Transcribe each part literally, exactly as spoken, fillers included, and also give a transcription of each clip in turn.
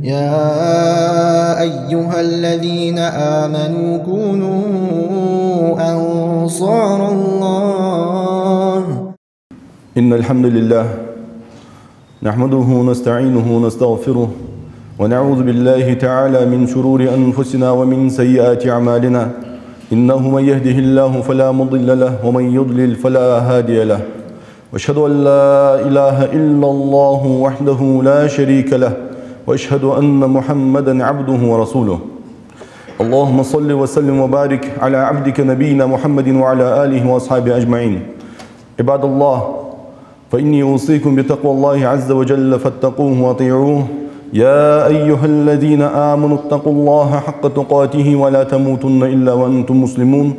يا أيها الذين آمنوا كونوا أنصار الله. إن الحمد لله نحمده ونستعينه ونستغفره، ونعوذ بالله تعالى من شرور أنفسنا ومن سيئات أعمالنا. إنه من يهده الله فلا مضل له، ومن يضلل فلا هادي له. وأشهد أن لا إله إلا الله وحده لا شريك له، وأشهد أن محمدا عبده ورسوله. اللهم صل وسلم وبارك على عبدك نبينا محمد وعلى آله وأصحابه أجمعين. عباد الله، فإني أوصيكم بتقوى الله عز وجل فاتقوه وأطيعوه. يا أيها الذين آمنوا اتقوا الله حق تقاته ولا تموتن إلا وأنتم مسلمون.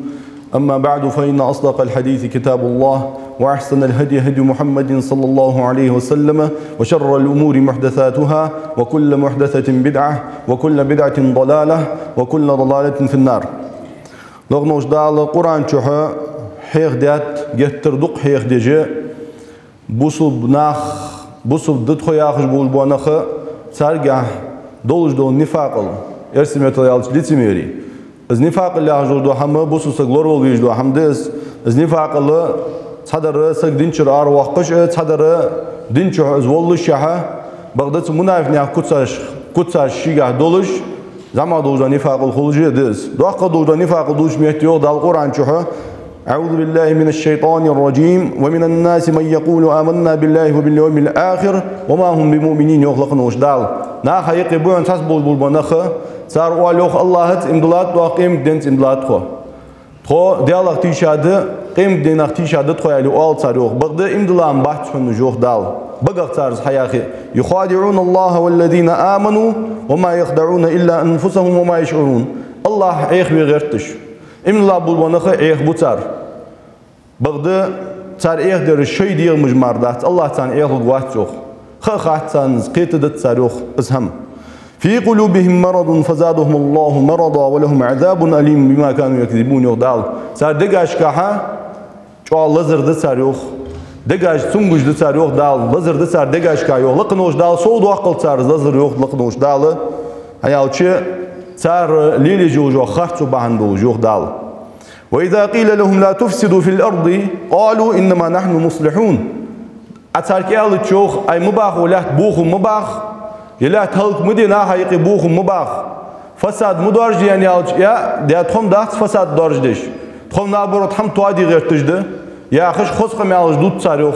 أما بعد، فإن أصدق الحديث كتاب الله، وأحسن الهدي هدي محمد صلى الله عليه وسلم، وشر الأمور محدثاتها، وكل محدثة بدعة، وكل بدعة ضلالة، وكل ضلالة في النار. Лакхе волча Дала Къуръан чу хьехадаьд геттара дукха хьехадеш, бусалба нах, бусалба да тхо яхаш болча наха, царгахь долаш дола нифакъал, эрсий меттала аьлча лицемерие. Из нифакъал яхаш дола хӀама, бусалба саг лоравала везаш дола хӀама да из. Из нифакъал цхьадар саг дин чура аравоаккхаш, цхьадар дин чу из воллашехь, бакъда цу мунафикъ наьха куцаш, куцаш шийгахь долаш, зӀамагӀа долаш дола нифакъал хулаш да из. Доккха долаш дола нифакъал долча метте йоах Дала Къуръан чу: أعوذ بالله من الشيطان الرجيم. ومن الناس من يقول آمنا بالله وباليوم الآخر وما هم بمؤمنين, йоах лакхе волча Дала. Наха юкъе ба хьона цхьацца болаш бола нах, цар оал йоах: АллахӀаца иман диллад тхо, къематденца иман диллад тхо. Тхо Даьлах тийшад, къематденах тийшад тхо, аьле оал цар йоах. Бакъда иман дилла бац хьона уж, йоах Дала. Багах цар из хьаяхе. يخادعون الله والذين آمنوا وما يخدعون إلا أنفسهم وما يشعرون. АллахӀ Ӏехаве гӀерт уж. Иман дилла болаш бола нах Ӏехабу цар. Бакъда цар Ӏехадер шоай дегӀамаш мара дац, АллахӀ царна Ӏехалургвац, йоах. Ха а хац царна из, кхетадац цар, йоах, из хӀама. في قلوبهم مرض فزادهم الله مرضا ولهم عذاب أليم بما كانوا يكذبون, йоах Дала. Цар дегашкахьа чӀоагӀа лазар да цар, йоах. Дегаш цамогаш да цар, йоах Дала. Лазар да цар дегашка, йоах. Лакхе волча Дала совдоаккхалда цар из лазар, йоах лакхе волча Дала. ХӀана аьлча, цар лелаеш йола харцо бахьан долаш, йоах Дала. وإذا قيل لهم لا تفسدوا في الأرض قالوا إنما نحن مصلحون. Ӏа царга аьлча, йоах, ай ма баха, лаьтта бохам ма баха, е лаьтта хӀалак ма де, наха юкъе бохам ма баха, фасад ма доаржаде, аьнна аьлча, е, де, тхо-м дац фасад доаржадеш, тхо-м, наоборот, хӀама тоаде гӀерташ да, яхаш, хоза къамаьлаш дувц цар, йоах.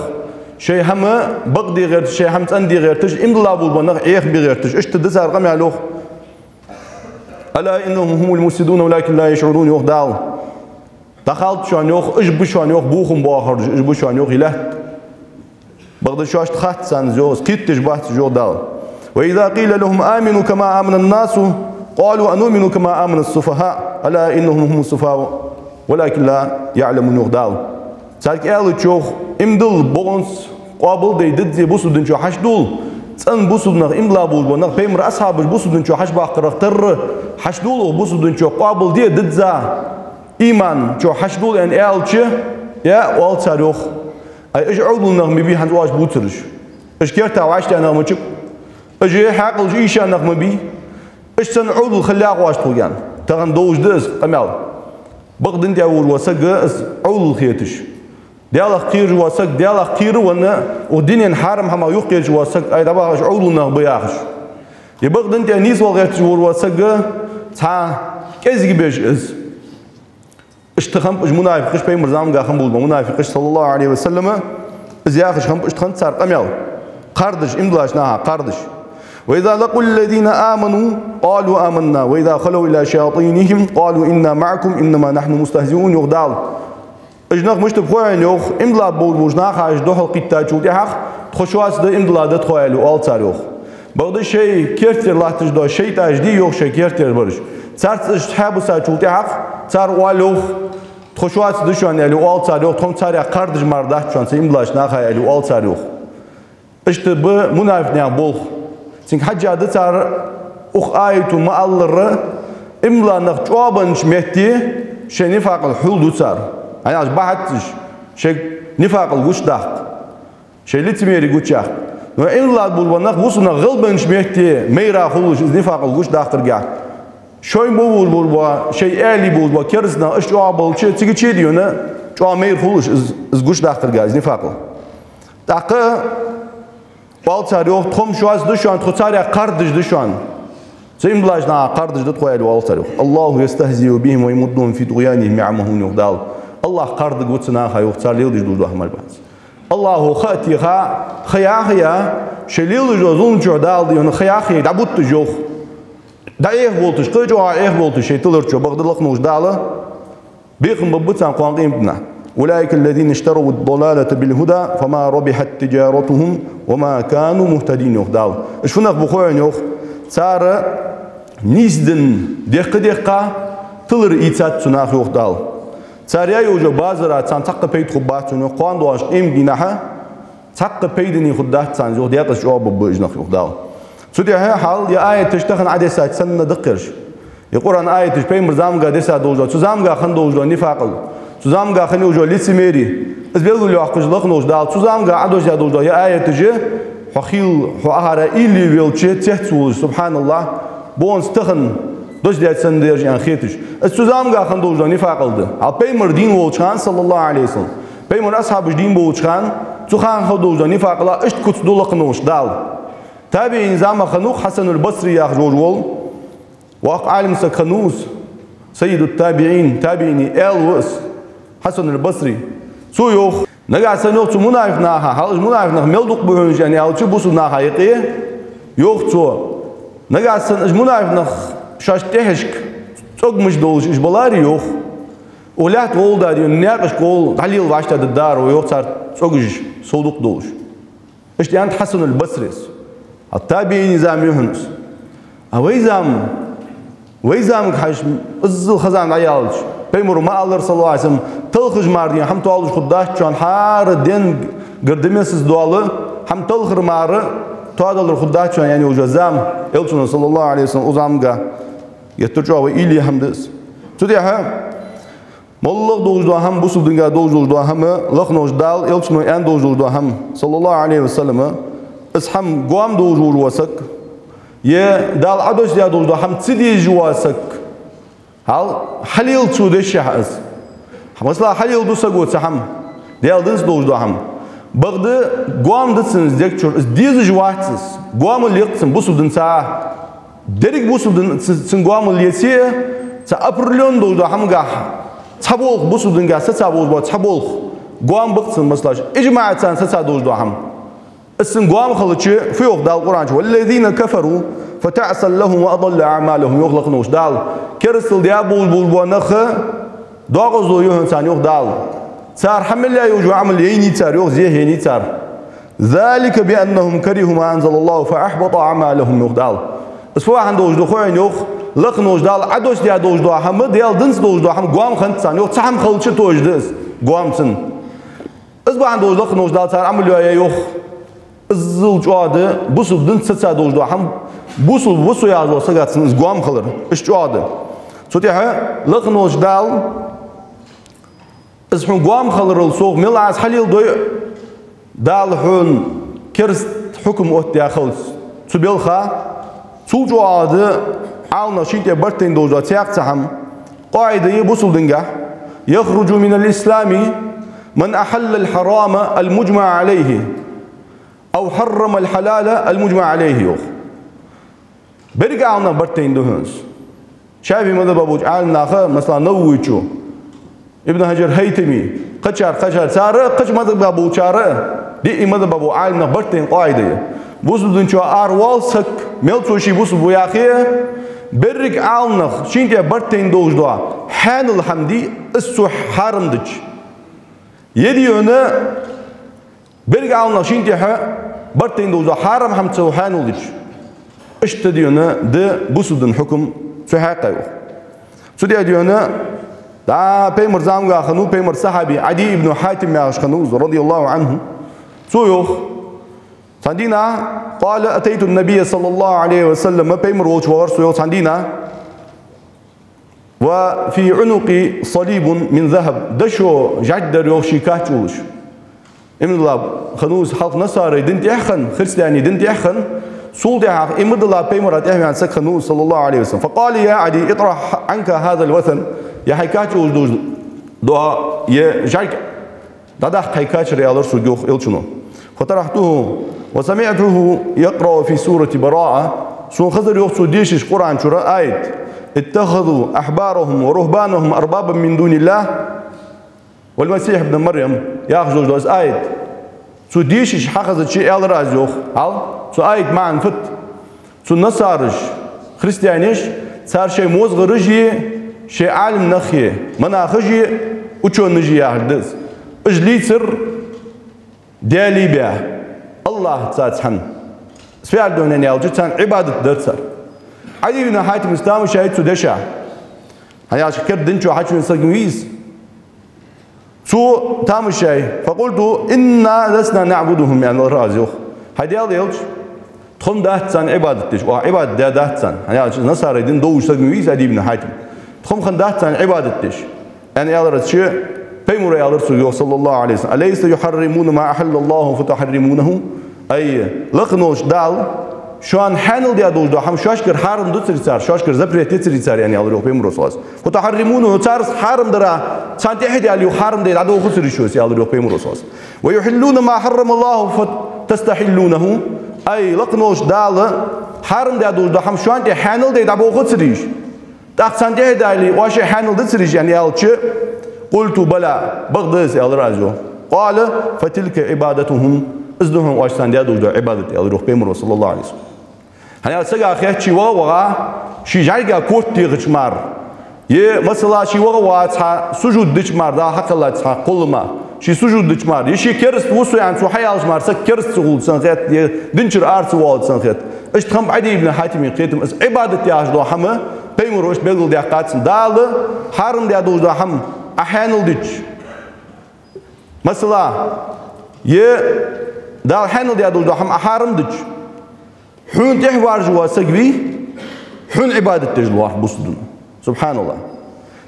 Шоай хӀама бакъде гӀерташ, шоай хӀама цӀенде гӀерташ, иман дилла болаш бола нах Ӏехабе гӀерташ, иштта да цар къамаьл, йоах. ألا إنهم هم المفسدون ولكن لا يشعرون, йоах Дала. ДӀахалда шоана, йоах, уж ба шоана, йоах, бохам боахараш, уж ба шоана, йоах, е лаьтта. Бакъда шоашта хац царна из, йоах, кхетадеш бац уж, йоах Дала. وإذا قيل لهم آمنوا كما آمن الناس قالوا أنؤمن كما آمن السفهاء ألا إنهم هم السفهاء ولكن لا يعلمون, йоах Дала. Царга аьлча, йоах, иман дилла, бокъонца къоабалде, дизза бусалба дина чу хьачудувла, цӀена бусалба нах, иман дилла болаш бола нах, пайхамара асхьабаш бусалба дина чу хьачубаккхарах тарра, хьачудувла, йоах, бусалба дина чу, къоабалде, дизза иман чу хьачудувла, аьнна аьлча, е, оал цар, йоах. Ай, уж Ӏовдала нах ма бий хӀанз оаш бувцараш. Уж керта вӀаштӀехьа нах ма бий. Уж хьаькъалаш ийша нах ма бий. Уж санна Ӏовдал хила лаьгӀа оаш тхога, аьнна. Тахан долаш да из къамаьл. Бакъдина тӀа волаш вола саг из Ӏовдал хеташ. Даьлах кхераш вола саг, Даьлах кхера а венна, укх дунен хьарам хӀамах юхакхеташ вола саг, ай, дӀабаха, уж Ӏовдала нах ба, яхаш. Е бакъдина тӀа нийсвала гӀерташ волаш вола саг, цхьа кӀезига беш из. Иштта хиннаб уж мунафикъаш, пайхамара замангахь хинна болаш бола мунафикъаш, صلى الله عليه وسلم, из яхаш хиннаб, иштта хиннад цар къамаьл. Кхардаш, иман диллача наха кхардаш. وإذا لقوا الذين آمنوا قالوا آمنا وإذا خلوا إلى شياطينهم قالوا إنا معكم إنما نحن مستهزئون, йоах Дала. Уж нах мишта ба хой хьона, йоах, иман дилла болаш болча наха уж духьалкхийттачул тӀехьагӀа, тхо шоаца да, иман дилла да тхо, аьле оал цар, йоах. Бакъда шоай керттера латташ дола шайтӀаш дий, йоах, шоай керттера бараш. Царца уж хьабисачул тӀехьагӀа, цар оал, йоах, тхо шоаца да шоана, аьле оал цар, йоах, тхо-м царех кхардаш мара дац шоана, цу иман диллача наха, аьле оал цар, йоах. Иштта ба мунафикъ наьха болх. Цунга хьежжа да цар укх аято ма аллара, иман дилла нах чӀоагӀбеннача метте шоай нифакъал хьулду цар. ХӀана аьлча бахьац уж шоай нифакъал гучадаккха, шоай лицемерие гучаяккха. Но иман диллад болаш бола нах, бусалба нах гӀалгӀай метте майра хулаш, из нифакъал гучадаккхаргахьа. Шоай мо болаш бола, шоай аьлий болаш бола кераста нах, уж чӀоагӀа болча, цига чу а дийна, чӀоагӀа майра хулаш, из, из гучадаккхаргахьа, из нифакъал. ТӀаккха оал цар, йоах, тхо-м шоаш да шоана, тхо царех кхардаш да шоана. Цу иман диллача наха кхардаш да тхо, аьле, оал цар, йоах. «الله يستهزئ بهم ويمدهم في طغيانهم يعمهون», йоах Дала. АллахӀ кхардаргва цу наха, йоах, цар леладеш долаш дола хӀамал бац. АллахӀа ха а теха, ха яха а яь, шоай леладеш долча зулама чу Дала дийна ха яха а яь, дӀабутташ, йоах. ДӀаӀехабовлийташ, кхы а чӀоагӀа Ӏехабовлийташ шоай тилар чу, бакъда лакхаволча Дала бекхам бергба царна кхоана къематдийнахьа. «أولئك الذين اشتروا الضلالة بالهدى فما ربحت تجارتهم وما كانوا مهتدين», йоах Дала. Уж фу нах ба хой хьона, йоах, цар нийсденна дехка-дехка тилар ийцад цу наха, йоах Дала. Цар яь йолча базара царна цхьаккха пайда хургбац, йоах, кхоана доагӀача къематдийнахьа цхьаккха пайдане хургдац царна, йоах, декъаза чӀоагӀа бергба уж нах, йоах Дала. Цу тӀехьа хьал, е аяташ тахан Ӏодессача санна даккхараш. Е Къуръан аяташ пайхамара заманга дессад долаш дола, цу заманга хинна долаш дола нифакъал, цу заманга хинна йолаш йола лицемерие. Из белгалйоаккхаш лакхаволча Дала, цу заманга Ӏодоссадаь долаш дола е аяташ, хьо хийла, хьо ахара уйла е велча, цецвоалаш, субхьаналлахӀ, бонс тахан доссадаьд санна дераш аьнна хеташ. Из цу заманга хинна долаш дола нифакъал да. Хьал пайхамар дийна волча хана, саллаллахӀу Ӏалайхи ва саллам, пайхамара асхьабаш дийна болча хана, цу хана хинна долаш дола нифакъал иштта куц ду лакхаволча Дала. ТабиӀинай заман хиннав Хьасанул Басри яхаш волаш вола. Воккха Ӏалим саг хиннав из, саййиду ттабиӀин, табиӀинай аьла ва из, Хьасанул Басри. Цо йоах, нагахьа санна, йоах, цу мунафикъ наха, хьал уж мунафикъ нах мел дукха ба хьона уж аьнна аьлча, бусалба наха юкъе, йоах цо, нагахьа санна уж мунафикъ нах шоашта тӀехьашка цӀогаш долаш уж баларе, йоах, укх лаьтта гӀолла даьр, наькъашка гӀолла дӀалела вӀаштӀехьдаргдар, йоах, цар цӀогаш сов дукха долаш. Иштта аьннад Хьасанул Басрес. Хьал табиӀинай зама я хьона из. А вай зама, вай замага хьажача, иззал ха-зама дӀаяьлча, пайхамара ма аллара, саллаллахӀу Ӏалайхи ва саллам, талхаш мара дийна хӀама тоалуш хургдац шоана, хӀара ден гаргара мел сиз дола хӀама талхар мара тоадалар хургдац шоана, аьнна йолаш йола зама, Элчано, саллаллахӀу Ӏалайхи ва саллам, укх замага геттара чӀоагӀа вай уйла е хӀама да из. Цу тӀехьа моллагӀа долаш дола хӀама, бусалба динга долаш дола хӀама, лакхаволча Дала, Элчано аьнна долаш дола хӀама, саллаллахӀу Ӏалайхи ва саллам, из хӀама гоама долаш вола саг, е Дала Ӏодоссадаь долаш дола хӀама ца дезаш вола саг, хьал хьалел цо дешшехь из. Масала, хьалел ду саго цхьа хӀама, Даьла динца долаш дола хӀама. Бакъда гоама да цун из дег чура, из дезаш вац из, гоамал я-кх цунна бусалба динца. Деррига бусалба дин ц-, цунна гоамал еце а, цхьа определённо долаш дола хӀамагахьа цхьа болх, бусалба дингахьа саца болаш бола цхьа болх гоама ба-кх цунна, масала, иджмаӀаца саца долаш дола хӀама. Из цунна гоама хилча, фу йоах Дала Къуръан чу: «والذين كفروا فتعسا لهم وأضل أعمالهم», йоах лакхаволча Дала. Керастал даь болаш болаш бола нах доакъазло я хьона царна, йоах Дала. Цар хӀама мел яь йолаш йола Ӏамал яйнай цар, йоах, зе яйнай цар. «ذلك بأنهم كرهوا ما أنزل الله فأحبط أعمالهم», йоах Дала. Из фу бахьан долаш да хой хьона, йоах, лакхаволча Дала Ӏодоссадаь долаш дола хӀама, Даьла динца долаш дола хӀама гоама хиннад царна, йоах, цхьа хӀама хилча а тожаш да из гоама цунна. Из бахьан долаш лакхаволча Дала цар Ӏамал йоаяьй, йоах. Иззал чӀоагӀа да бусалба динца саца долаш дола хӀама, бусалба ва со яхаш волча сага цунна из гоама хилар, из чӀоагӀа да. Цу тӀехьа лакхаволча Дала из хьона гоама хиларал совгӀа мел Ӏа из хьалеладой а, Дала хьона кераста хьукам оттадаь хилац. Цу белха, цул чӀоагӀа да Ӏаламнаха шин тӀа барт тайна долаш дола цхьаькха цхьа хӀама, къаӀида я бусалба дингахьа: «يخرج من الإسلام من أحل الحرام المجمع عليه أو حرم الحلال المجمع عليه», йоах. Берригаш Ӏаламнаха барт тайна да хьона из. ШафиӀий мазхӀабе болча Ӏаламнаха, масала, Нававийчо, Ибн Хьаджар Хьайтами, кхычар, кхычар, цар, кхыча мазхӀабе болчар, диъ мазхӀабе болча Ӏаламнаха барт тайна къаӀида я. Бусалба дина чу аравоал саг, мел цо ше бусалба ва яхе а, берригаш Ӏаламнаха шин тӀа барт тайна долаш дола хьаьнала хӀама дий, из цо хьарам дича. Е дий хьона, берригаш Ӏаламнаха шин тӀа барт тайна долаш дола хьарам хӀама цо хьаьнал дича. Иштта дий хьона да бусалба дина хьукам цу хьакъехьа, йоах. Цу тӀа дий хьона, да, пайхамара заманга хиннав пайхамара сахьаби Ӏадий ибн Хьатим яхаш хиннав из, رضي الله عنه. Цо йоах, цхьан дийнахьа: «قال أتيت النبي صلى الله عليه وسلم», пайхамар волча вахар со, йоах, цхьан дийнахьа. «وفي عنقي صليب من ذهب», дошо жӀарг дар, йоах, ший кач уллаш. Иман дилла хиннав из хьалха насарий дина тӀехьа хинна, христианий дина тӀехьа хинна, цул тӀехьагӀа иман дилла пайхамара тӀехьа ваьнна саг хиннав из, صلى الله عليه وسلم. فقال: يا عدي، اطرح عنك هذا الوثن. Ер хьай кач олаш дола, е жӀарг дӀадаккха хьай качар, аьлар сога, йоах Элчано. فطرحته وسمعته يقرأ في سورة براءة. Сона хезар, йоах, цо дешаш Къуръан чура аят: اتخذوا أحبارهم ورهبانهم أربابا من دون الله والمسيح ابن مريم, яхаш долаш да из аят. Цо дешаш хьахезача, аьлар аз, йоах, хьал, цу аята маӀан фуд? Цу насараш, христианаш, цар шоай мозгӀараши, шоай Ӏалам нахи, монахаши, учёнаши яхаш да из, уж лийцар Даьлеи баь, АллахӀаца цхьана, сфиар дунен ялча, царна Ӏибадат дар цар. Ӏади ибн Хьатим из тамаш яьй цу дешах. ХӀана аьлча, керда дин чу хьачувена саг ма вий из. Цо тамаш яьй: فقلت: إنا لسنا نعبدهم, аьнна, аьлар аз, йоах. ХӀай Даьла Элча, тхо-м дац царна Ӏибадат деш, оаха Ӏибадат даь дац царна. ХӀана аьлча, насарий дин довзаш саг ма вий из Ӏади ибн Хьатим. Тхо-м хинна дац царна Ӏибадат деш, аьнна, аьлар аз. Цу чу пайхамара аьлар цунга, йоах, صلى الله عليه وسلم: أليس يحرمون ما أحل الله فتحرمونه؟ Ай, лакха волча Дала шоана хьаьнал даь долаш дола хӀама шоашкара хьарам дацарий цар, шоашкара запрет дацарий цар, аьнна, аьлар, йоах, пайхамара, صلى الله عليه وسلم. فتحرمونه, цар из хьарам дар царна тӀехьа даьле, юха хьарам даь дӀадохацарий шо из, аьлар, йоах, пайхамара, صلى الله عليه وسلم. ويحلون ما حرم الله فتستحلونه. Ай, лакха волча Дала хьарам даь долаш дола хӀама шоана тӀа хьаьнал даь дӀабохацарий уж? ТӀаккха царна тӀехьа даьле, оаш хьаьнал дацарий уж, аьнна аьлча, قلت: بلى, бакъда из, аьлар аз, йоах. قال: فتلك عبادتهم. Из да хьона оаш царна даь долаш дола Ӏибадат, аьлар, йоах, пайхамара, صلى الله عليه وسلم. ХӀана аьлча, сага хетт ше ваха а ваха, ший жӀарга корта техача мара, е, масала, ше ваха а ваха цхьа сужуд дича мара, Далла хьакхеллача цхьа кхоллама, ше сужуд дича мара, е ше кераста ва со аьнна цо хьаяьлча мара, саг кераста ца хулаш санна хет, е дин чура ара ца воалаш санна хет. Иштта хиннаб Ӏади ибн Хьатима хетам, из Ӏибадат яхаш дола хӀама пайхамара иштта белгалдаьккхад цунна. Дала хьарам даь долаш дола хӀама Ӏа хьаьнал дича, масала, е Дала хьаьнал даь долаш дола хӀама Ӏа хьарам дича, хьона тӀехьа варжа вола саг вий, хьона Ӏибадат деш лоархӀ бусалба дина. سبحان الله.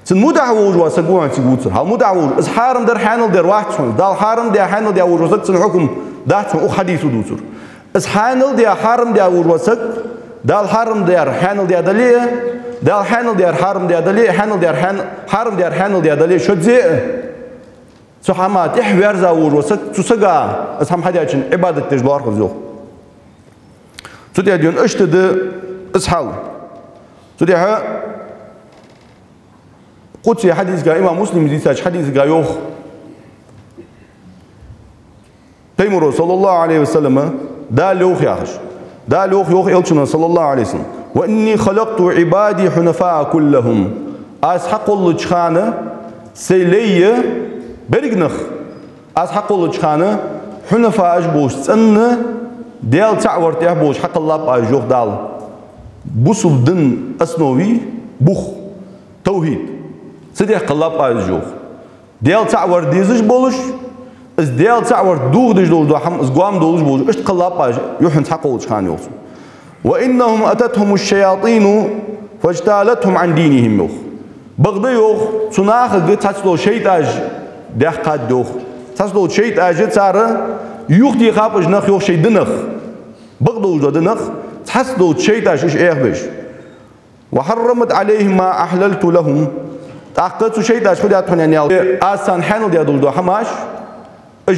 Цунна мутӀахьа волаш вола саг ва хьона цига вувцар. Хьал мутӀахьа волаш, из хьарам дар хьаьнал даьр вац хьона, Дала хьарам даь хьаьнал даь волаш вола саг, цун хьукам дац хьона укх хьадисо дувцар. Из хьаьнал даь хьарам даь волаш вола саг, Дала хьарам даьр хьаьнал даь дале а, Дала хьаьнал даьр хьарам даь дале а, хьаьнал даьр хьаьн-, хьарам даьр хьаьнал даь дале а, шозза а цу хӀаман тӀехьа ваьрза волаш вола саг, цу сага из хӀама хьадаьчунна Ӏибадат деш лоархӀ из, йоах. Цу тӀа дийна иштта да из хьал. Цу тӀехьа къудси хьадисага, имам Муслима дийцача хьадисага йоах пайхамара, صلى الله عليه وسلم, Дала йоах яхаш. Дала йоах, йоах Элчано, صلى الله عليه وسلم: وإني خلقت عبادي حنفاء كلهم. Аз хьакхоллача хана сай лай берригаш нах, аз хьакхоллача хана хьунафаъаш болаш, цӀена Даьла цаӀ вар тӀехьа болаш хьакхеллаб аз, йоах Дала. Бусалба дина основа, бух, тавхьид. Цу тӀехьа кхеллаб аз, йоах. Даьла цаӀ вар дезаш болаш, из Даьла цаӀ вар дохадеш долаш дола хӀама, из гоама долаш болаш, иштта кхеллаб аз юххьанца хьакхоллача хана, йоах цо. وإنهم أتتهم الشياطين فاجتالتهم عن دينهم, йоах. Бакъда, йоах, цу нахага цхьацца дола шайтӀаш даьккхад, йоах. Цхьацца дола шайтӀаш, цар юхатехаб уж нах, йоах, шоай динах. Бакъдолаш дола динах цхьацца долча шайтӀаша уж Ӏехабеш. وحرمت عليهم ما أحللت لهم. ТӀаккха цу шайтӀаша фу даьд хьона аьлча, аз царна хьаьнал даь долаш дола хӀамаш, уж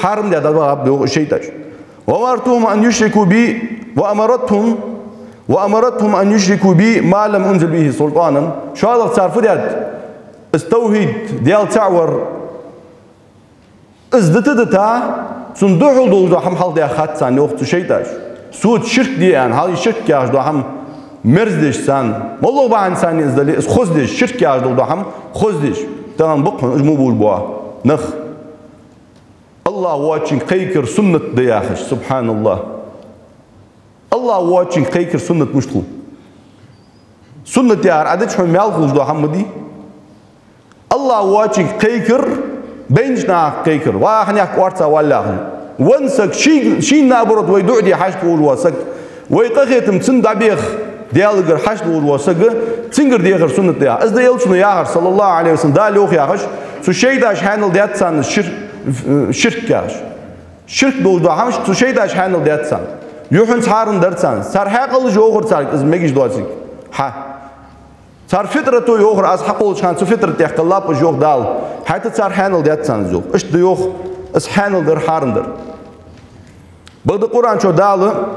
хьарам даь дӀабахаб, йоах, шайтӀаша. وأمرتهم أن يشركوا بي، وأمرتهم، وأمرتهم أن يشركوا بي ما لم أنزل به سلطانا. ШоллагӀа цар фу даьд? Из тавхьид, Даьла цаӀ вар, из дита-дита, цунна духьал долаш дола хӀама хьалхадаьхад царна, йоах, цу шайтӀаша. Соца ширк де аьнна, хьал из ширк яхаш дола хӀама мерза деш царна. МоллагӀа бахьан санна из дале, из хоза деш, ширк яхаш дола хӀама хоза деш. Тахан ба-кх хьона уж мо болаш бола нах. АллахӀ воацачунга кхайкар суннат да яхаш, سبحان الله. АллахӀ воацачунга кхайкар суннат мишта хул? Суннат яхар Ӏа дича хьона маьл хулаш дола хӀама ма дий. АллахӀ воацачунга кхайкар, байнача нахага кхайкар, ва хьанехк орца валлахьа. Венна саг, ший-, шийна наоборот вай дуӀа де хьашт волаш вола саг, вай къахетам цунна дӀабеха Даьлагара хьашт волаш вола саг, цунгара дехар суннат да яхаш. Из да Элчано яхар, صلى الله عليه وسلم, Дала йоах яхаш, цу шайтӀаша хьаьнал даьд царна ширк, Ширк яхаш. Ширк долаш дола хӀамаш цу шайтӀаша хьаьнал даьд царна. Юххьанца хьарам дар царна. Цар хьаькъалаш йохар царга, из мегаш доацилга хьа. Цар фитрато йохар, аз хьакхоллача хана цу фитрата тӀехкхеллаб уж, йоах Дала. ХӀаьта цар хьаьнал даьд царна из, йоах. Иштта да, йоах, из хьаьнал дар, хьарам дар. Бакъда Къуръан чу Дала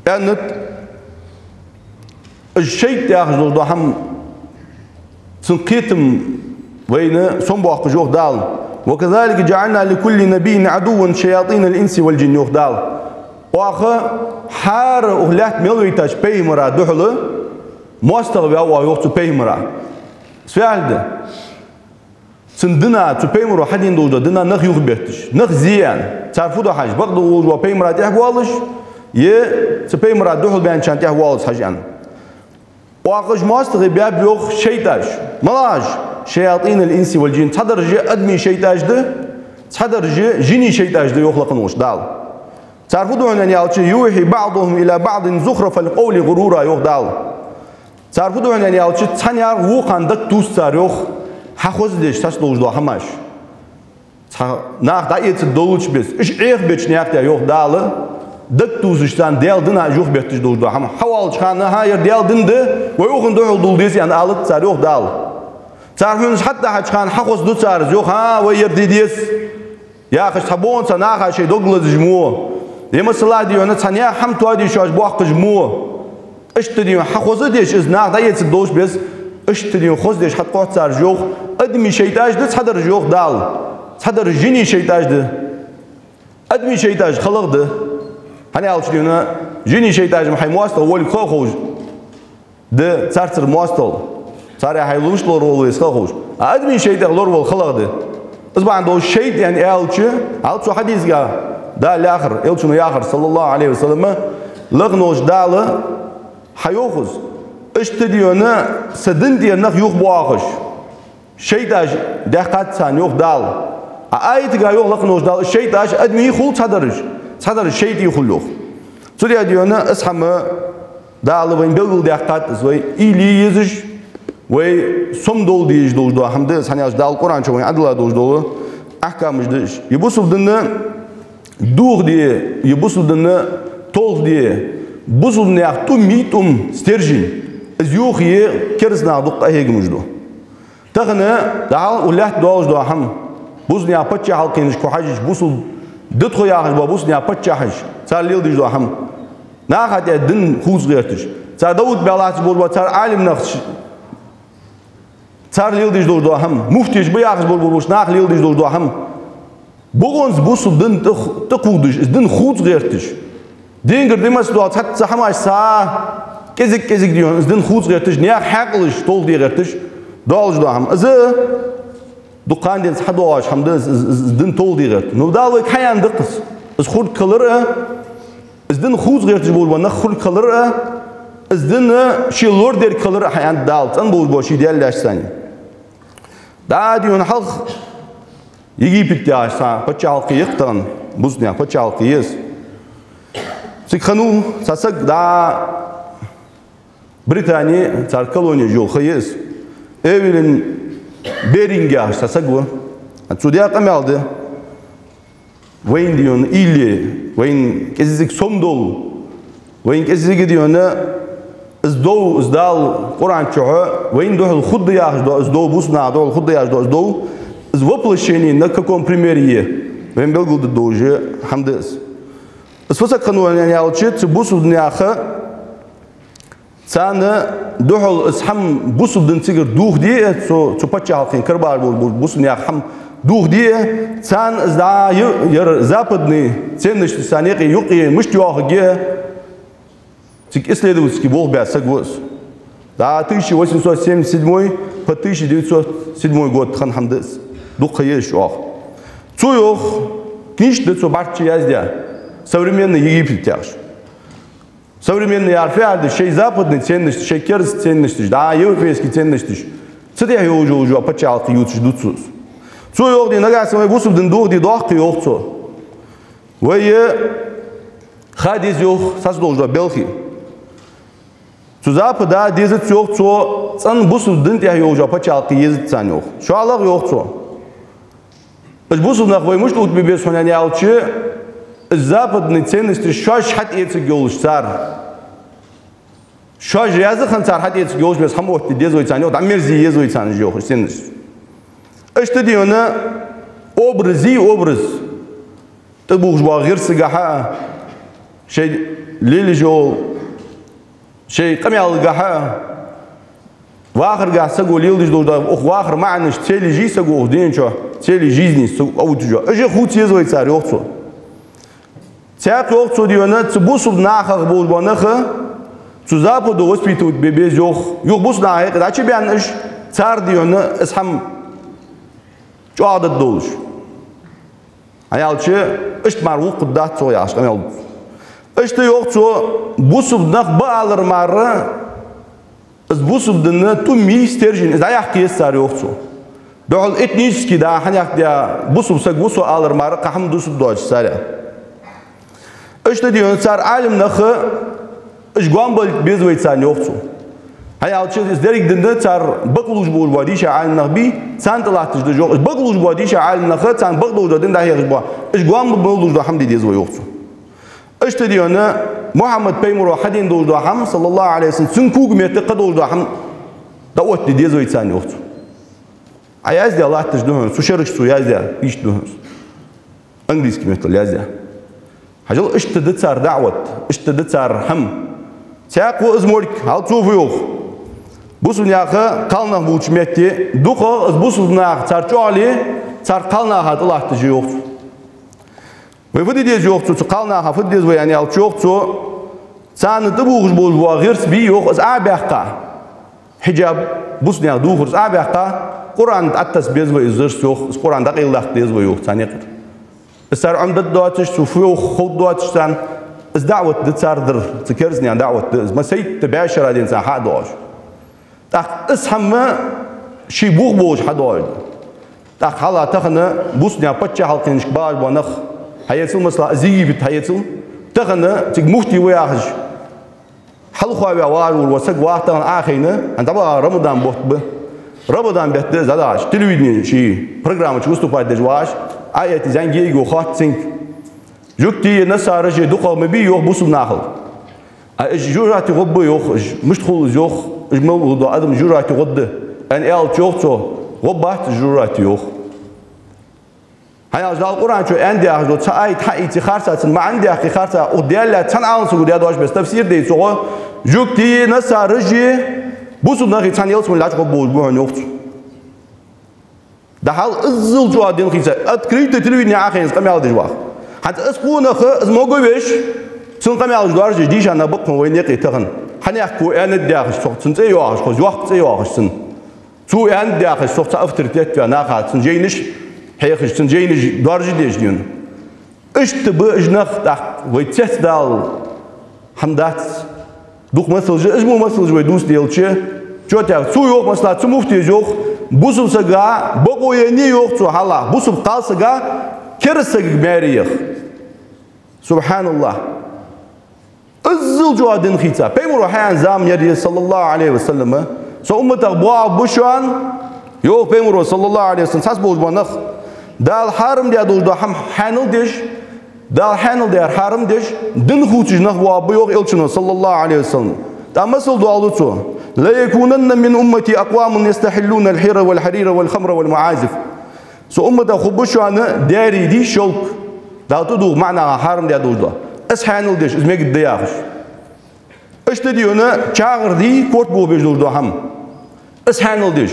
аьннад, из шайтӀа яхаш долаш дола хӀама, цун кхетам вайна сомабоаккхаш, йоах Дала: «وكذلك جعلنا لكل نبي عدوا شياطين الإنس والجن», йоах Дала. Оаха хӀара укх лаьтта мел вайтача пайхамара духьала моастагӀа ваьв оаха, йоах, цу пайхамара. Из фу яхилга да? Цун дина, цу пайхамаро хьадена долаш дола дина нах юхабетташ, нах зе аьнна. Цар фу ду хьажа, бакъда волаш вола пайхамара тӀехьа воалаш, е цу пайхамара духьалбаьнначарна тӀехьа воалаш хьажа аьнна. Оаха уж моастагӀий баьб, йоах, шайтӀаш. МалагӀаш? «شياطين الإنس والجن». Цхьадараш адамий шайтӀаш да, цхьадараш жиний шайтӀаш да, йоах лакха волча Дала. Цар фу ду хьона аьлча: «يوحي بعضهم إلى بعض زخرف القول غرورا», йоах Дала. Цар фу ду хьона аьлча, цхьаннех вокханна даг тувс цар, йоах, хьахоза деш цхьацца долаш дола хӀамаш. Цхьа нах дӀаэцаргдолча беса, уж Ӏехабеча наькъа тӀа, йоах Дала, даг тувсаш царна Даьла дина уж юхабетташ долаш дола хӀама. Хьавоалача хана: «ХӀа, ер Даьла ди да, вай укхунна духьал дола деза», аьнна алац цар, йоах Дала. Цар хӀанз хьатӀахьоча хана хьахозду цар из, йоах: «ХӀа, вай ер де деза», яхаш, цхьаболча наха шоай дог лазаш мо, е масала, дий хьона, цхьаннех хӀама тоаде шоаш боаккхаш мо. Иштта, дий хьона, хьахоза деш, из нах дӀаэцаргдолча беса, иштта, дий хьона, хоза деш хьатӀакхоач цар уж, йоах. Адамий шайтӀаш да цхьадараш, йоах Дала, цхьадараш жиний шайтӀаш да. Адамий шайтӀаш халагӀа да. ХӀана аьлча, дий хьона, жиний шайтӀаш ма хьай моастагӀа волга ха а ховш да царцара моастагӀал. Царех хьай лувш лоравала веза ха а ховш. А адамий шайтӀех лоравала халагӀа да. Из бахьан долаш шайтӀа аьнна аьлча, хьал цу хьадисага Дала яхар, Элчано яхар, صلى الله عليه وسلم, лакха волча Дала хьайоах из. Иштта, дий хьона, са дина тӀера нах юхабоахаш, шайтӀаш даьккхад царна, йоах Дала. А аятага йоах лакха волча Дала, шайтӀаш адамий хул цхьадараш, цхьадараш шайтӀий хул, йоах. Цудухьа, дий хьона, из хӀама Дала вайна белгалдаьккхад, из вай уйла е езаш, вай сомадовла дезаш долаш дола хӀама да из, хӀана аьлча Дала Къуръан чу вайна Ӏадала долаш дола ахькамаш да уж. Е бусалба дина дохаде, е бусалба дина толхаде, бусалба наьха тӀум, тӀум, стержень, из йохае кераста наха дукха къахьегамаш ду. Тахан дӀахо укх лаьтта долаш дола хӀама, бусалба наьха паччахьалкхенашка хьажача, бусалба да тхо яхаш бола бусалба наьха паччахьаш, цар леладеш дола хӀама, наха тӀа дин хувца гӀерташ, цар Дауд баьллац болаш бола цар Ӏалимнах, цар леладеш долаш дола хӀама, муфтеш ба яхаш болаш болча наха леладеш долаш дола хӀама, бокъонца бусалба дин тӀа-, тӀакхувдаш, из дин хувца гӀерташ, денгара димаца дола цхьацца хӀамаш, цхьа кӀезиг-кӀезига, дий хьона, из дин хувца гӀерташ, наьха хьаькъалаш толхаде гӀерташ долаш дола хӀама. Из дукха хана денз хьадоагӀаш хӀама да из, из, из, из дин толхаде гӀерта. Ну, Дала вайга хьааьнна да-кх из. Из хургхилар а, из дин хувца гӀерташ болаш бола нах хургхилар а, из дин ший лорадергхилар а хьааьннад Дала, цӀена болаш бола ший Даьла лаьшца. ДӀа, дий хьона, хьалха Египет яхаш цхьа паччахьалкхе я-кх тахан, бусалба наьха паччахьалкхе я из. Цига хиннав цхьа саг, дӀа Британе цар колони йола ха я из. Эвелин Беринг яхаш цхьа саг ва. Цо даь къамаьл да: вайна, дий хьона, уйла е, вайна кӀезига сомадовла, вайна кӀезига, дий хьона, из дов, из Дала Къуръан чу вайна духьал хургда яхаш дола из дов, бусалба наха духьал хургда яхаш дола из дов, из воплощение на каком примере я, вайна белгалдергдолаш хӀама да из. Из фу саг хиннав аьлча, цу бусалба наьха царна духьал из хӀама, бусалба дин цигара дохаде а, цу, цу паччахьалкхен карабаш болаш бола бусалба наьха хӀама дохаде а, царна из дӀа е-, ер западный ценносташ царна юкъе, юкъе мишта йоахаргья, цига исследовательски болх баь саг ва из. ДӀа тысяча восемьсот семьдесят седьмой по тысяча девятьсот седьмой год хинна хӀама да из. Дукха ха я из, йоах. Цо, йоах, книжка да цо бӀарчча яздаь, «Современный Египет» яхаш. Современный яхар фу яхилга да? Шоай западный ценносташ, шоай кераста ценносташ, дӀа европейски ценносташ, цу тӀа йолаш йола паччахьалкхе ювцаш да цо из. Цо йоах, дий, нагахьа санна вай бусалба дин дохаде доахк, йоах цо, вай ха деза, йоах, цхьацца долаш дола белхи. Цу Запада дезац, йоах цо, цӀена бусалба дина тӀа йолаш йола паччахьалкхе езац царна, йоах. ШоллагӀа, йоах цо, Уж бусалба нах вай мишта оттабе беза хьона аьлча, из западный ценносташ шоаш хьатӀаэцаргйолаш цар. Шоаш раьза хинна цар хьатӀаэцаргйолаш беса хӀама оттаде деза вай царна, йоах, дӀамерзе еза вай царна уж, йоах, уж ценносташ. Иштта да хьона образ, образ. ТӀабувхаш бола гӀирсагахьа а, шоай лелаш йола, шоай къамаьлагахьа а, вахаргахьа саго леладеш долаш да, укх вахара маӀанаш, целаш я саго укх дунен чу, цели жизни саго оттаеш. Уж хувца еза вай цар, йоах цо. Цхьаькха, йоах цо, да хьона, цу бусалба нахах болаш бола нах цу западо воспитывать бе беза, йоах. Юха бусалба наха хьекъа дӀачубаьнна уж, цар, да хьона, из хӀама чӀоагӀдаргдолаш. ХӀана аьлча, иштта мара воккхаргдац цо, яхаш къамаьл да. Иштта, йоах цо, бусалба нах ба алар мара, из бусалба дина тӀум я, стержень, из дӀаяккха еза цар, йоах цо. Духхьал этнически да, хӀана аьлча, бусалба саг ва со алар мара, кхы хӀама дусаргдоацаш царех. Иштта да хьона цар Ӏалимнах, уж гоамбалийта беза вай царна, йоах цо. ХӀана аьлча, из деррига дина цар бакълувш болаш бола дийша Ӏалимнах бий, царна тӀалатташ да уж, йоах. Уж бакълувш бола дийша Ӏалимнах, царна бакъдолаш дола дин дӀахьехаш бола, уж гоамбала болаш дола хӀама де деза вай, йоах цо. Иштта да хьона Мухьаммад пайхамаро хьадена долаш дола хӀама, саллаллахӀу Ӏалайхи ва саллам, цун когаметта кхы долаш дола хӀама дӀаоттаде деза вай царна, йоах цо. Ӏа яздаь латташ да хьона, цу шерашка цо яздаь, иштта да хьона. Английски меттала яздаь. Хьажал, иштта да цар даӀват, иштта да цар хӀама. Цхьаькха из морг, хьал цо фу йоах. Бусалба наьха кхалнах болча метте, дукхагӀа из бусалба нах цар чӀоагӀле, цар кхалнаха тӀалатташ я, йоах цо. Вай фу де деза, йоах цо, цу кхалнаха фу де деза вай, аьнна аьлча, йоах цо, царна тӀабувхаш болаш бола гӀирс бий, йоах, из Ӏобаьккха. Хьиджаб, бусалба наьха дувхар, из Ӏобаьккха, Къуръан тӀа тасса беза вай из гӀирс, йоах, из Къуръан дӀакъайладаккха деза вай, йоах, царна юкъера. Из цар Ӏомадаргдоацаш, цо фу йоах ховргдоацаш царна, из даӀват да цар дар, цу керастий наьха даӀват да из, массайтта бӀаь шера ден царна хьа а доагӀаш. ТӀаккха из хӀама ший бух болаш хьадоагӀаш да. ТӀаккха хьалха тахан бусалба наьха паччахьалкхенашка багӀаш бола нах, хьаэцал, масала, из Египет хьаэцал, тахан цига муфти ва яхаш, хьалха ваь вагӀаш вола саг ваха тахан Ӏохайна, хӀанз дӀабаха Рамадан бутт ба. Рамадан бетта из дӀадахьаш, телевидене ший программа чу выступать деш вагӀаш, Ӏа эти зӀамига йиӀига хоатт цунга. Жугтий, нассараши дукхагӀа ма бий, йоах, бусалба нахал. А уж жожагӀате гӀоргба, йоах, уж мишта хул из, йоах, уж мел дола адам жожагӀате гӀоргда, аьнна аьлча, йоах цо, гӀоргбац уж жожагӀате, йоах. ХӀана аьлча Дала Къуръан чу аьнна да яхаш дола цхьа аят хьаийце харца, цун маӀан даьккхе харца, укх Даьла лаьца цхьан Ӏаламсаго даь дош беса тафсир дайцача, жугтий, нассараши бусалба нахи цхьана ялсмале лаьча гӀоргболаш ба хьона, йоах цо. Духхьал иззал чӀоагӀа дин хийца, открыто телевидене Ӏохайна из къамаьл деш ваха. ХӀанз из къонах, из моговеш, цун къамаьлаш доаржадеш дийша нах ба-кх хьона вайна юкъе тахан. Хьанехко аьннад яхаш, цох цун цӀи йоахаш, хоза йоккха цӀи йоахаш цун. Цо аьннад яхаш, цох цхьа авторитет ваь наха, цун жайнаш хьехаш, цун жайнаш доаржадеш, дин. Иштта ба уж нах, тӀаккха вай цецдала хӀама дац. Дукха масалаш, уж мо масалаш вай дувца делча, чо тӀа цо йоах, масала, цу муфтес йоах, бусалба сага бокъо еннай, йоах цо, хьалха, бусалба кхалсага кераста сагага маьре яха. СубхьаналлахӀ. Иззал чӀоагӀа дин хийца. Пайхамаро хьааьнна зама яр из, саллаллахӀу Ӏалайхи ва саллам. Са умматах боагӀаргба шоана, йоах Пайхамаро, саллаллахӀу Ӏалайхи ва саллам, цхьацца болаш бола нах, Дала хьарам даь долаш дола хӀама хьаьнал деш, Дала хьаьнал даьр хьарам деш, дин хувцаш нах боагӀаргба, йоах Элчано, саллаллахӀу Ӏалайхи ва саллам. ТӀаккха масал доаладу цо: «ليكونن من أمتي أقوام يستحلون الحر والحرير والخمر والمعازف». Са умматах хургба шоана даьри дий, шелк, Дала тӀадувхача маӀа наха хьарам даь долаш дола, из хьаьнал деш, из мегаргда яхаш. Иштта да хьона чагӀар дий, корта бохабеш долаш дола хӀама, из хьаьнал деш.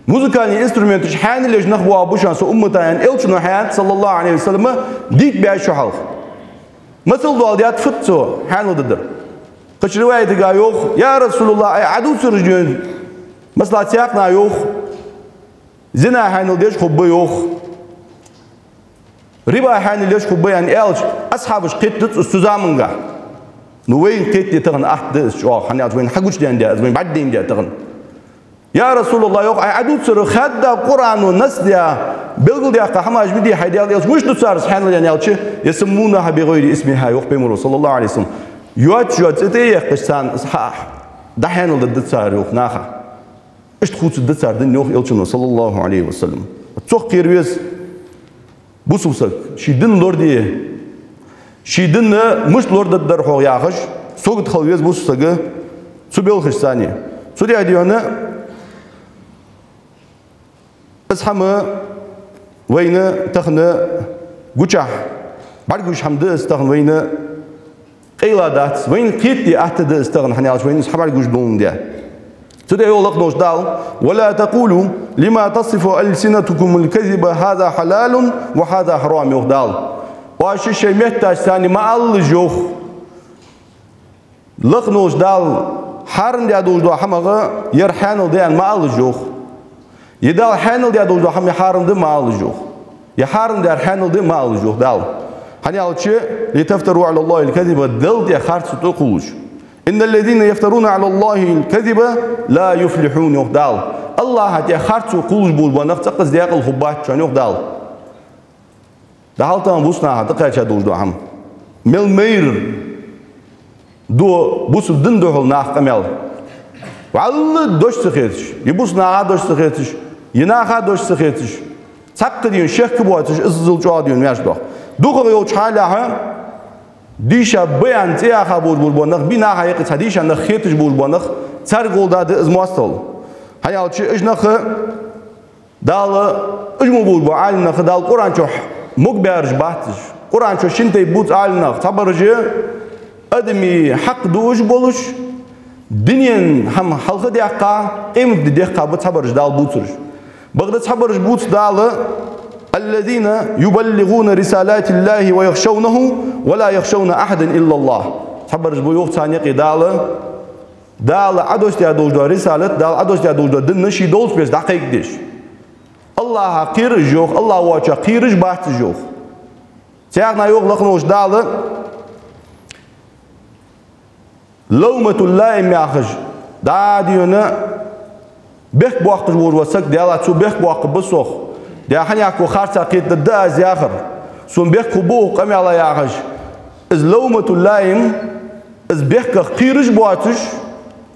Музыкальни инструменташ хьаьнал еш нах боагӀаргба шоана са умматах, аьнна Элчано хьааьннад, саллаллахӀу Ӏалайхи ва саллам, дийта бӀаь шу хьалха. Масал доаладаьд фуд цо хьаьнал дергдар. Кхыча риваятага йоах: «Я РасулаллахӀ, ай, Ӏа дувцараш, дин, масала, цхьаькха наха йоах, зина хьаьнал деш хургба, йоах, риба хьаьнал еш хургба», аьнна аьлча, асхьабаш кхетадац из цу заманга. Ну, вайна кхетаде тахан атта да из чӀоагӀа, хӀана аьлча вайна хьагучадаьннад из, вайна бӀаргадайнад тахан. «Я РасулаллахӀ, — йоах, — ай, Ӏа дувцараш хаьдда Къуръано насс даь, белгалдаьккха хӀамаш ма дий хьай, Даьла Элча, мишта ду цар из хьаьнал?» аьнна аьлча, «يسمونها بغير اسمها», йоах Пайхамаро, саллаллахӀу Ӏалайхи ва саллам. Йоацаш йола цӀи тӀа а яьккхача царна из хьа-, дӀахьаьнал дергда цар, йоах, наха. Иштта хувцаргда цар дин, йоах Элчано, саллаллахӀу Ӏалайхи ва саллам. Цох кхера веза. Бусалба саг, ший дин лораде, ший дин мишта лорадергдар хьогӀ яхаш, сагота хила веза бусалба саг цу белхашца. Цудухьа дийхьа из хӀама вайна тахан гучахь бӀаргагуш хӀама да из тахан вайна. Къайла дац, вайна кхетаде атта да из тахан, хӀана аьлча вайна из хьабӀаргагуш доландаь. Цудухьа йоах лакха волча Дала: «ولا تقولوا لما تصف ألسنتكم الكذب هذا حلال وهذا حرام», йоах Дала. Оаш шоай метташца ма алалаш, йоах. Лакха волча Дала хьарам даь долаш дола хӀамах ер хьаьнал да аьнна ма алалаш, йоах. Е Дала хьаьнал даь долаш дола хӀама хьарам да ма алалаш, йоах. Е хьарам даьр хьаьнал да ма алалаш, йоах Дала. ХӀана аьлча: «لتفتروا على الله الكذب», Далла тӀа харцо тӀакхувлаш. «إن الذين يفترون على الله الكذب لا يفلحون», йоах Дала. АллахӀа тӀа харцо кхувлаш болаш бола нах цӀаккха а даькъала хургбац шоана, йоах Дала. ДӀахьал тахан бусалба наха тӀакхаьча долаш дола хӀама. Мел майра да бусалба дина духьала наха къамаьл. ВӀалла дош ца хеташ, е бусалба наха дош ца хеташ, е наха дош ца хеташ, цхьаккха дийна шек боацаш, иззал чӀоагӀа дийна маьрша доагӀа. ДукхагӀа йолча хьале дийша ба аьнна цӀи яха болаш болаш бола нах бий наха юкъе, цхьа дийша нах хеташ болаш бола нах, царга гӀолла да из моастагӀал. ХӀана аьлча уж нах Дала, уж мо болаш бола Ӏалам нах Дала Къуръан чу могабаьраш бац уж. Къуръан чу шин тайпа бувц Ӏалам нах: цхьабараш адамий хьакъ дуаш болаш, дунен хӀама хьалха даьккха, къематди даьккха ба цхьабараш Дала бувцараш. Бакъда цхьабараш бувц Дала: «الذين يبلغون رسالات الله ويخشونه ولا يخشون أحدا إلا الله». Цхьабараш ба, йоах, царна юкъе Дала, Дала Ӏодоссадаь долаш дола рисалат, Дала Ӏодоссадаь долаш дола дин ший долча беса дӀакхайкадеш. АллахӀах кхераш, йоах, АллахӀ воацачох кхераш бац уж, йоах. Цхьаькха а йоах лакха волча Дала: «لومة لائم» яхаш, дӀа дийхьа бехк боаккхаш волаш вола саг, Даьла, цо бехк боаккхаргба сох, Даьла, хьанехко харцахьа кхетадергда аз яхар, сона бехк хургба укх къамаьла яхаш. Из «لومة لائم», из бехках кхераш боацаш,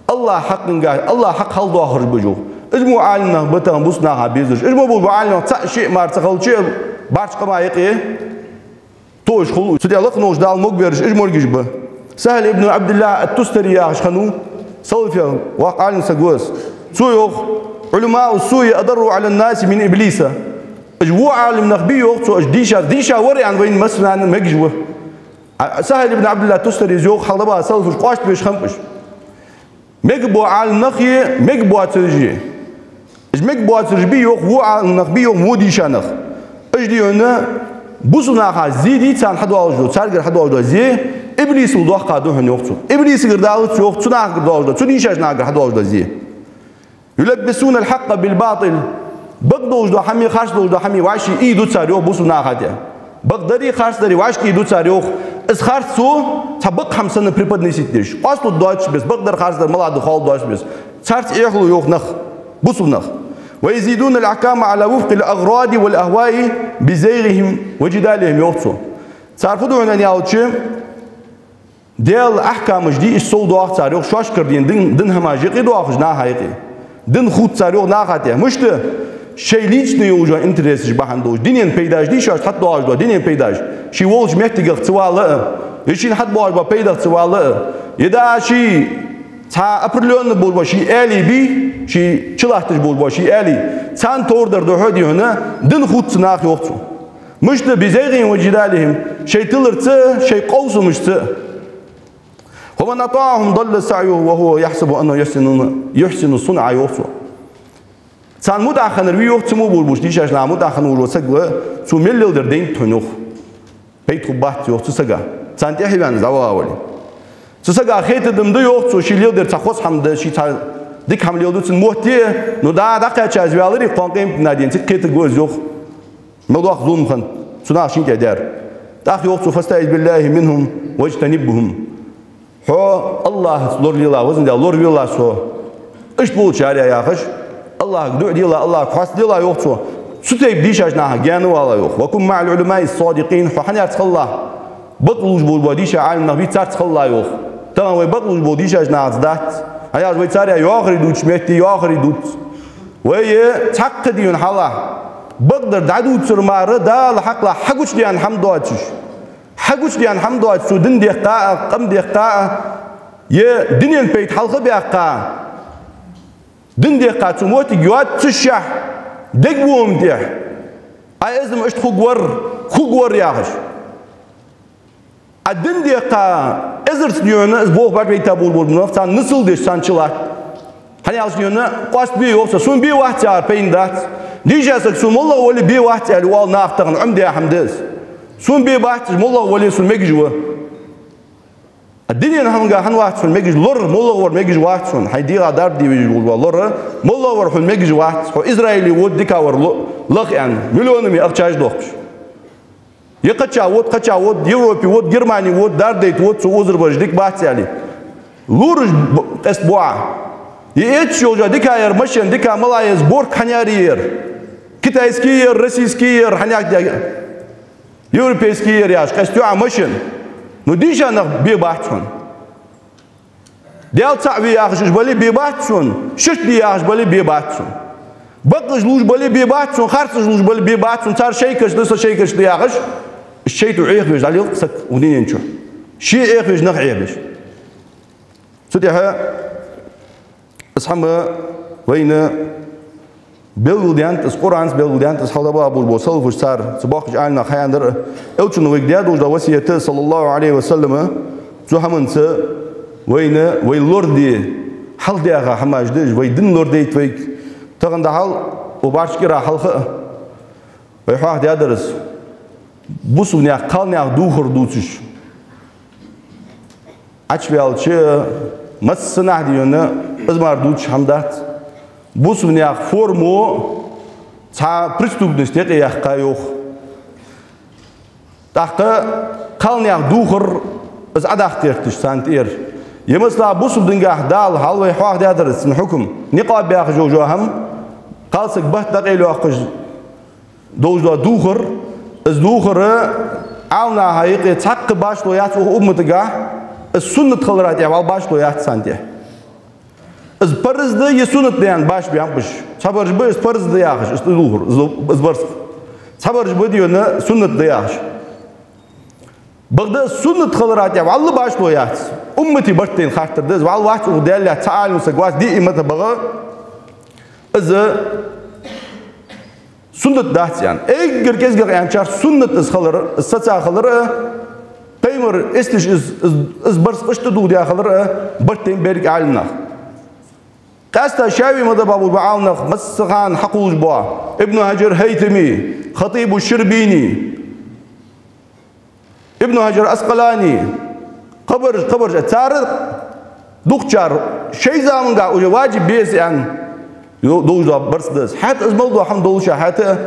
АллахӀа хьакъ, АллахӀа хьакъ хьалдоахараш ба уж, йоах. Уж мо Ӏалам нах ба тахан бусалба наха безараш. Уж мо болаш бола Ӏалам нах цаӀ-шиъ мара ца хилча а, бӀарчча къаман юкъе тоъаш хул. Цудухьа лакха волча Дала могабераш уж моргаш ба. СахӀл ибн Ӏабдиллахь ат-Тустари яхаш хиннав, салафех воккха Ӏалам саг ва из. Цо йоах: «علماء السوء أضر على الناس من إبليس». Уж во Ӏалам нах бий, йоах цо, уж дийша, дийша вар аьнна вайна массанена мегаш ва. А, СахӀл ибн Ӏабдиллахь Тустарис йоах, хьалха дӀабаха салафаш къоастабеш хиннаб уж. Мегаш бола Ӏалам нах е мегаш боацараш е. Уж мегаш боацараш бий, йоах, во Ӏалам нах бий, йоах, во дийша нах. Уж дийхьа бусалба наха зе дий царна хьадоалаш дола, царгара хьадоалаш дола зе иблисал доаккхаш да хьона, йоах цо. Иблисагара далац, йоах, цу нахагара доалаш дола, цу дийшача нахагара хьадоалаш дола зе. «يلبسون الحق بالباطل». Бакъ долаш дола хӀама, харц долаш дола хӀама вӀаший ийду цар, йоах, бусалба наха тӀа. Бакъдар а, харцдар а вӀашка ийду цар, йоах. Из харцо цхьа бакъ хӀама санна преподносить деш, къоасталургдоацача беса, бакъдар, харцдар малагӀа да ховргдоацача беса. Царца Ӏехалу, йоах, нах, бусалба нах. «ويزيدون الأحكام على وفق الأغراض والأهواء بزيغهم وجدالهم», йоах цо. Цар фу ду хьона аьлча, Даьла ахькамаш дий, уж совдоах цар, йоах, шоашкара дийна дин, дин хӀамаш юкъе доахаш, наха юкъе. Дин хувц цар, йоах, наха тӀа. Мишта? Шоай личный йолаш йола интересаш бахьан долаш. Дунен пайдаш дий шоашта хьатӀадоагӀаш дола, дунен пайдаш. Ше волча моттигах ца вала а, е шийна хьатӀабоагӀаш бола пайдах ца вала а, е да ше цхьа определённый болаш бола ший аьлий бий, ше чулатташ болаш бола ший аьлий, царна товр дар духьа дийхьа дин хувц цу наха, йоах цо. Мишта? «بزيغهم وجدالهم», шоай тиларца, шоай къовсамашца. «ومن أطاعهم ضل سعيه وهو يحسب أنه يحسن، يحسن صنعا», йоах цо. Царна мутӀахьа хиннар вий, йоах, цу мо болаш болча дийшача наха мутӀахьа хинна волаш вола саг ва, цо мел леладер дайнад хьона, йоах. Пайда хургбац, йоах, цу сага, царна тӀехьа ваьнна из дӀаваха вале. Цу сага хетадам да, йоах цо, ше леладер цхьа хоза хӀама да, ше цхьа дика хӀама леладу цун мотте, но дӀа, дӀакхаьча из ваьларе, кхоана къематдийнахьа цига кхетаргва из, йоах. Мел доккха зулам хиннад цу наха шийна тӀа даьр. ТӀаккха йоах цо: «فاستعذ بالله منهم واجتنبهم». Хьо АллахӀаца лоралела, Везан Даьла, лоравелахь со иштта болчарех яхаш, АллахӀага дуӀа делахь, АллахӀага хьоаста делахь, йоах цо. Цу тайпа дийшача нахах гаьна валахь, йоах. «وكن مع العلماء الصادقين». Хьо хьанарца хилалахь, бакълувш болаш бола дийша Ӏалам нах бий, царца хилалахь, йоах. Тахан вай бакълувш болча дийшача нахаца дац. ХӀана аьлча вай царех йоахари дувцача метте йоахари дувц. Вай цхьаккха дийна хьалахь Бакъдар дӀадувцар мара Дала хьакъехьа хьагучадаьнна хӀама доацаш. Хьагучадаьнна хӀама доацаш, цо дин дехка а, къам дехка а, е дунен пайда хьалха а баьккха, дин дехка цу моттиге йоаццашехь, дег бу-м тӀехь. Ай, из-м иштта хургвар, хургвар яхаш. А дин дехка эзарза дийна, из болх бӀаргавайта болаболча нах, царна нисал деш, царна чулатт. ХӀана аьлча дийна, къоастабе йоах со, сона бе вац яхар пайда бац. Дийша саг сона моллагӀа вале бе вац аьле оал наха тахан, Ӏомадаь хӀама да из. Сона бе бац, моллагӀа вале сона мегаш ва. А дунен хӀаманга хӀана вац хьона мегаш, лор, моллагӀа вар мегаш вац хьона, хьай дегӀа дарба де везаш вола лор, моллагӀа вар хьона мегаш вац, хьо Израиле вода дика вар ло-, лаха аьнна, миллионами ахчаш дохкаш. Е кхычахьа вода, кхычахьа вода, Европе вода, Германе вода, дарба дайта вода, цо озар бараш дика бац аьле. Лораш б-, къаьстта бу Ӏа. Е эцаш йолча дика яр машен, дика мала я, сборка хьанар яр? Китайский яр, российский яр, хьанах дяга? Европейский яр яхаш, къаьстаю Ӏа машен. Но дийша нах бе бац хьона. Даьла цаӀ ве яхаш уж бале бе бац хьона, шишта де яхаш бале бе бац хьона. Бакъ уж лувш бале бе бац хьона, харц уж лувш бале бе бац хьона, цар шайкаш да, са шайкаш да яхаш, уж шайтӀа Ӏехавеш дӀалелкъ саг укх дунен чу. Ше Ӏехавеш, нах Ӏехавеш. Цу тӀехьа из хӀама вайна белгалдаьннад, из Къуръанца белгалдаьннад, из хьалха дӀабаха болаш бола салафаш цар, цу боккхача Ӏаламнаха хьаяьннадар, Элчано вайга даь долаш дола васкет, صلى الله عليه وسلم, цу хӀаманца вайна, вай лораде, хьалхадаьха хӀамаш да уж, вай дин лорадайт вайга. Тахан дӀахьал, укх бӀарчча кӀира хьалха а вай хьоахадаьдар из. Бусалба наьха кхалнаьха духар дувцаш Ӏочуваьлча, массанахьа дийна, из мара дувцаш хӀама дац. Бусалба наьха форма цхьа преступность юкъе яьккха йоах. ТӀаккха кхалнаьха духар из Ӏодахийтаргдолаш царна тӀера. Е масала бусалба дингахьа Дала хьалха вай хьоахадаьдар из цун хьукам. Никъаб яхаш йола хӀама, кхалсаг бетта дӀакъайлайоаккхаш долаш дола духар, из духар Ӏаламнаха юкъе цхьаккха башхало яц укх умматагахьа, из суннат хилара тӀехьа вӀалла башхало яц царна тӀехьа. Из парз да е суннат да аьнна башха ба хӀамаш. Цхьабараш ба из парз да яхаш, из духар, из, из барзкъа. Цхьабараш ба дийна суннат да яхаш. Бакъда из суннат хилара тӀехьа вӀалла башхало яц. Уммата барт тайна хаттар да из, вӀалла вац укх даьллех цхьа Ӏаламсаг вац, диъ мазхӀабагӀа из суннат дац аьнна. Эггара кӀезигагӀа аьнначар суннат из хилар, из саца хилар а, пайхамар эцаш из, из, из барзкъа иштта духьал даь хилар а, барт тайна берригаш Ӏаламнах. Къаьстта ШафиӀий мазхӀабагӀа болаш бола Ӏаламнах массахана хьакхувлаш бола: Ибн Хьаджар ХӀайтами, Хатибу Ширбини, Ибн Хьаджар Ӏаскъалани, кхыбараш, кхыбараш, цар дукхачар шоай заманга уже ваджиб беза аьнна долаш дола барзкъа да из. ХӀаьта из мел дола хӀама долаш а, хӀаьта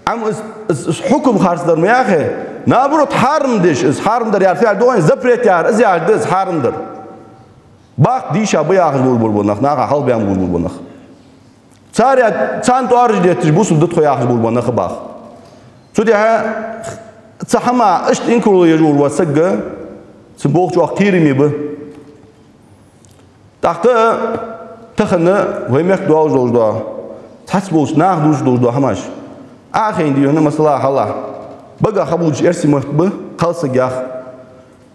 а, амма из, из, из хьукам харцдар ма яхий, наоборот, хьарам деш, из хьарам дар яхар фу яхар да, запрет яхар, из яхар да из хьарам дар. Бакъда дийша ба яхаш болаш бола нах, наха хьалбаьнна болаш бола нах. Цар я, царна тӀоараш детташ бусалба да тхо яхаш болаш бола нах а баха. Цу тӀехьа цу хӀаман иштта инкарло еш вола саг, цун болх чӀоагӀа кхераме ба. ТӀаккха тахан вай мехка доаллаш долаш дола, цхьацца болча наха дувцаш долаш дола хӀамаш. Ӏа хайна дийна масала хьалахь. Багах хьабувцаш эрсий мотт ба кхалсагах.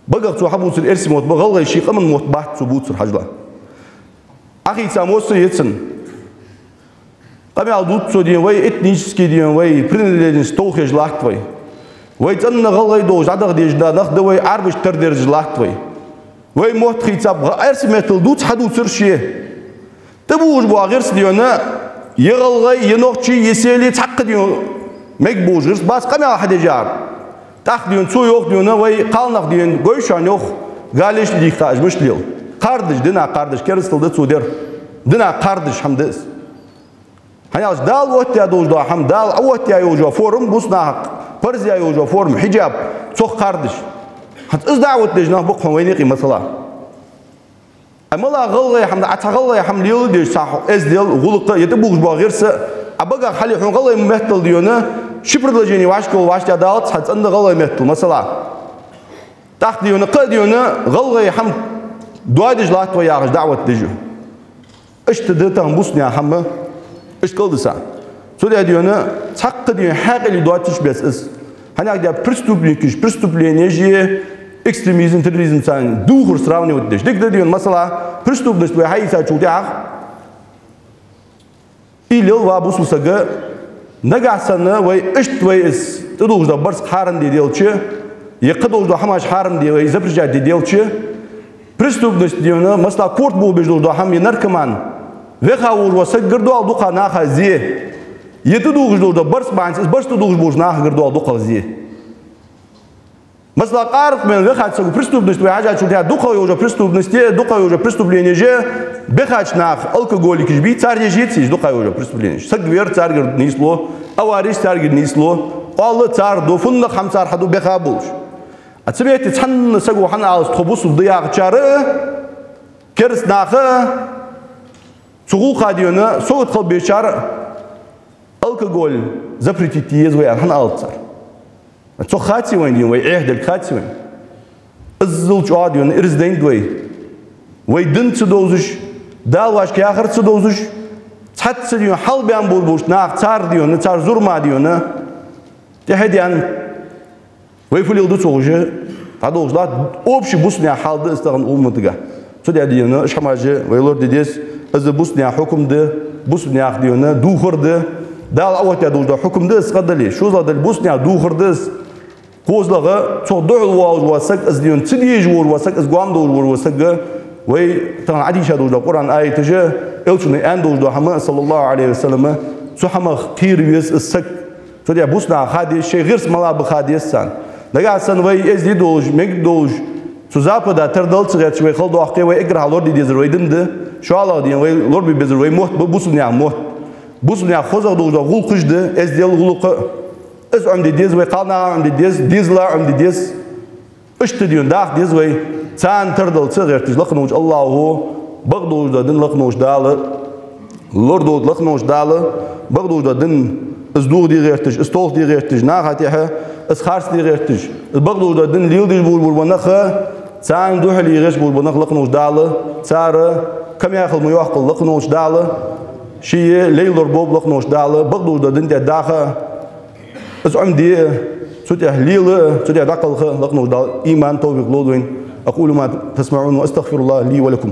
Багах цо хьабувцар эрсий мотт ба, гӀалгӀай ший къаман мотт бац цо бувцар, хьажал. Ӏохайца моссар а я цун. Къамаьл дувц цо дийна вай, этнически дийна вай, принадлежность тохаш латт вай. Вай цӀена гӀалгӀай долаш дӀадаха дезаш да нах да вай, Ӏарбашта тара дерзаш латт вай. Вай мотт хийцаб, гӀа-, эрсий меттала дувц, хьадувцар ше. ТӀабувлаш бола гӀирс дийна, е гӀалгӀай, е нохчий, е сели, цхьаккха дийна мегаш бола гӀирс бац къамаьл хьадеш яр. ТӀаккха дийна цо йоах дийна, вай кхалнах дийна, гой шоана йоах, галеш дийхка, уж мишта лел. Кхардаш, дина кхардаш, керастал да цо дер. Дина кхардаш хӀама да из. ХӀана аьлча Дала оттадаь долаш дола хӀама, Дала Ӏооттаяь йолаш йола форма, бусалба наха парз яь йолаш йола форма, хьиджаб, цох кхардаш. ХӀанз из даӀват деш нах ба-кх хьона вайна юкъе масала. Ай, мала гӀалгӀай хӀама да, Ӏа цхьа гӀалгӀай хӀама леладеш, цхьа эздел, гӀулакх, е тӀабувлаш бола гӀирс, Ӏа багах хьале хьона гӀалгӀай меттала дийна, ши предложени вӀашкал вӀаштӀехьадалац хьа цӀена гӀалгӀай меттала, масала. ТӀаккха дийна, кхы а дийна, гӀалгӀай хӀама доадеш латт вай яхаш даӀват деш. Иштта да тахан бусалба наьха хӀама, иштта кӀалдиса. Цудухьа дийна цхьаккха дийна хьаькъале доацаш беса из. ХӀана аьлча преступникаш, преступленеш, экстремизм, терроризм царна духар сравнивать деш. Дика да дийна, масала, преступность вай хьаийцачул тӀехьагӀа, из лел ва бусалба саг, нагахьа санна вай иштта вай из тӀадувхаш дола барзкъа хьарам де делча, е кхыдолаш дола хӀамаш хьарам де вай запрещать де делча, преступность дийна, масала, корта бохабеш долаш дола хӀама, е наркоман, ваьха волаш вола саг гаргадоал дукхагӀа наха зе. Е тӀадувхаш долаш дола барзкъа бахьанца, из барзкъа тӀадувхаш болча наха гаргадоал дукхагӀа зе. Масала, къаракъ мел ваьхача саго, преступность вай хьажачул тӀехьагӀа дукхагӀа йолаш йола преступность, дукхагӀа йолаш йола преступленеш баьхача наха, алкоголикаш бий, цар еш яций уж дукхагӀа йолаш йола преступленеш? Саг вер царгара нийслу, авареш царгара нийслу, оалаш цар ду, фуннагӀа хӀама цар хьаду баьха болаш. А цу метте цхьанне саго хӀана оалац, тхо бусалба да яхачар а, кераста наха а, цу гӀулакха дийна совгӀат хила безачар а, алкоголь запретить де еза вай аьнна хӀана оалац цар? Цох хаций вайна дийна, вай Ӏехаделга хаций вайна? Иззал чӀоагӀа дийна ираз дайнад вай. Вай дин ца довзаш, Дала вӀашка яхар ца довзаш, цхьацца дийна хьалбаьнна болаш болча наха, цар дийна, цар зурма дийна тӀехьа а даьнна, вай фу леладу ца ховш, дӀадолхаш латт. Общий бусалба наьха хьал да из тахан умматага. Цудухьа дийна уж хӀамаш вай лораде деза, из бусалба наьха хьукам да, бусалба наьха дийна духар да. Дала Ӏооттадаь долаш дола хьукам да из, цкъа дале, шозлагӀа дале, бусалба наьха духар да из. КхозлагӀа, цох духьал воалаш вола саг, из дийна ца дезаш волаш вола саг, из гоама долаш волаш вола саг, вай тахан Ӏодийша долаш дола Къуръан аяташ а, Элчано аьнна долаш дола хӀама, саллаллахӀу Ӏалайхи ва саллам, цу хӀамах кхера веза из саг. Цудухьа бусалба наха ха деза, шоай гӀирс мала ба ха деза царна. Нагахьа санна вай эздий долаш, мегаргдолаш, цу Запада тардала ца гӀерташ вай хала доахке, вай эггара хьалха лораде дезар вай дин да, шоллагӀа дийна вай лорабе безар вай мотт ба, бусалба наьха мотт. Бусалба наьха хозагӀа долаш дола гӀулакхаш да, эздел, гӀулакх а. Из Ӏомаде деза вай, кхалнаха Ӏомаде деза, дезала Ӏомаде деза. Иштта дийна даха деза вай, царна тардала ца гӀерташ, лакха волча АллахӀо бакъдолаш дола дин, лакха волча Дала лорадолда, лакха волча Дала бакъдолаш дола дин, из дохаде гӀерташ, из толхаде гӀерташ, наха тӀехьа из харцде гӀерташ, из бакъдолаш дола дин леладеш болаш бола нах, царна духьале гӀерташ болаш бола нах, лакха волча Дала цар камаьхал ма йоаккхалба, лакха волча Дала ший лай лораболба, лакха волча Дала бакъдолаш дола дин тӀа даха, из Ӏомаде, цу тӀа лела, цу тӀа дӀакхалха, лакха волча Дала иман, товфикъ лолда вайна. أقول ما تسمعون وأستغفر الله لي ولكم.